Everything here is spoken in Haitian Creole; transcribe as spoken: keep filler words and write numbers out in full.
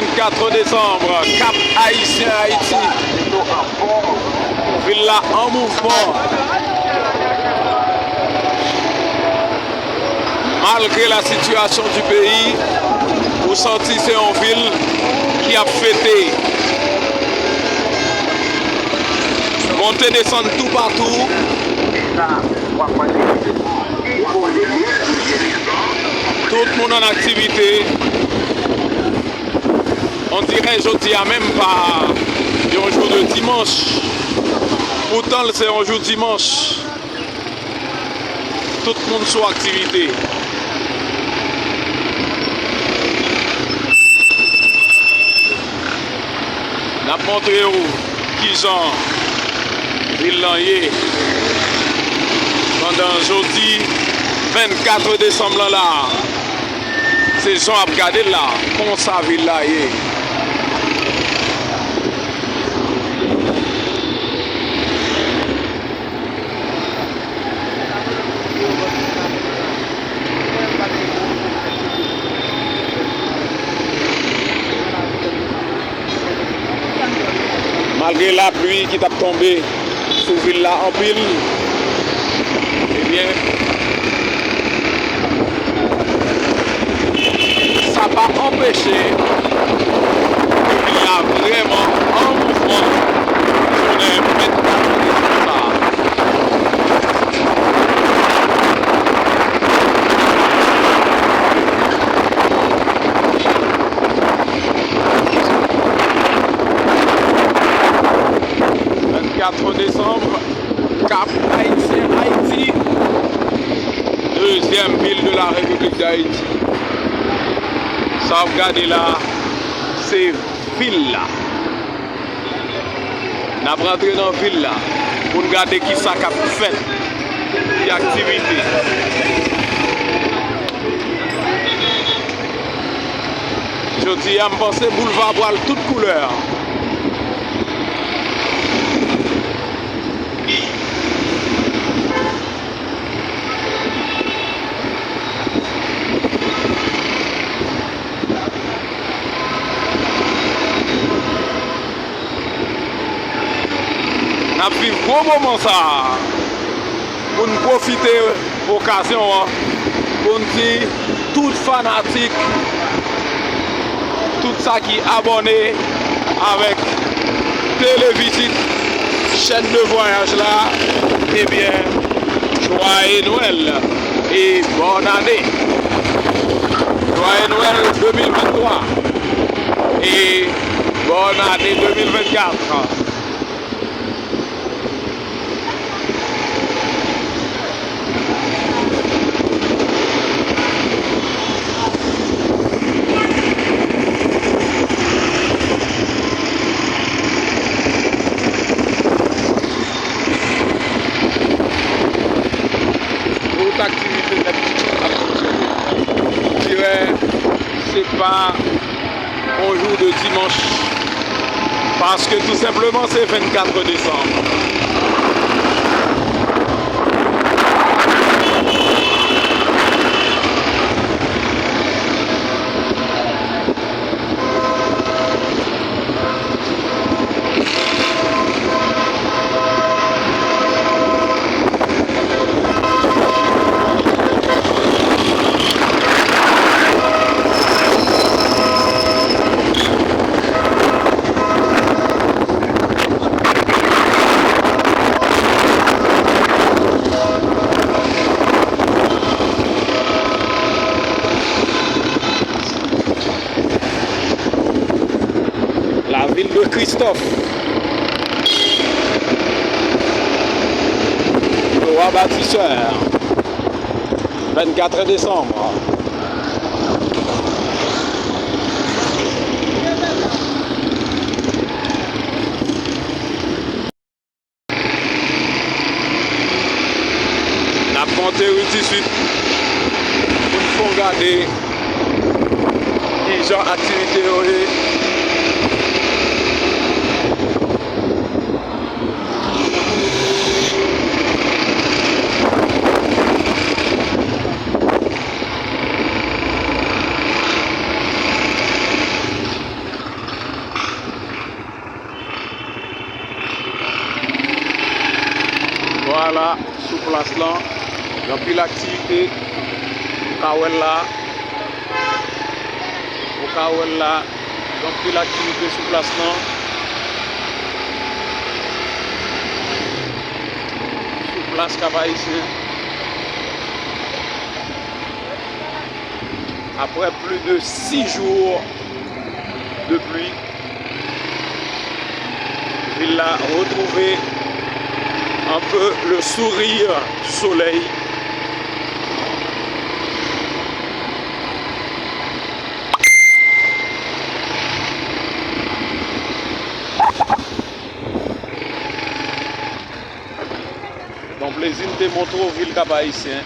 Vennkat desanm, Kap Ayisyen, Ayiti. Vil la an mouvman. Malgre la sitiyasyon di peyi, ou santi se yon vil ki ap fete. Monte desann toupatou. Tout moun an aktivite. On dirè jodi a menm pa yon jou de dimanch. Poutan l se yon jou dimanch. Tout moun sou aktivite. N ap montre w kijan vil lan ye pandan jodi vennkat desanm lan la. Se jan w ap gade l la, konsa vil la ye. Malgre lapli ki t ap tonbe sou vil la anpil, ebyen, sa pa anpeche ke vil la vrèman an mouvman jounen vennkat desanm sa a. Vennkat desanm, Kap Ayisyen, Ayiti, dezyèm vil de la République d'Haïti. Sa w ap gade la, se vil la. N ap rantre nan vil la pou n gade kisa k ap fèt, ki aktivite. Jodi a, m panse boulva pral tout koulè. N ap viv gwo moman sa a pou n pwofite okazyon an pou n di tout fanatik, tout sa ki abòne avèk Televizit, chèn de vwayaj la, ebyen, Joyeux Noël e bòn ane. Joyeux Noël de mil venntwa e bòn ane de mil vennkat. Tout aktivite nèt ap fonksyone. M dirè se pa yon jou de dimanch, paske tou senpleman se vennkat desanm. La ville de Christophe. Le roi bâtisseur. Vennkat desanm. N ap monte ri dizuit pou n fè w gade kijan aktivite yo ye. Plas lan, gen anpil aktivite, ou ka wè l la, ou ka wè l la, gen anpil aktivite sou plas lan. Sou plas Kap Ayisyen. Après plus de six jours de pluie, vil la retrouve un peu le sourire du soleil. Bon, plezi m te montre w vil Kap Ayisyen.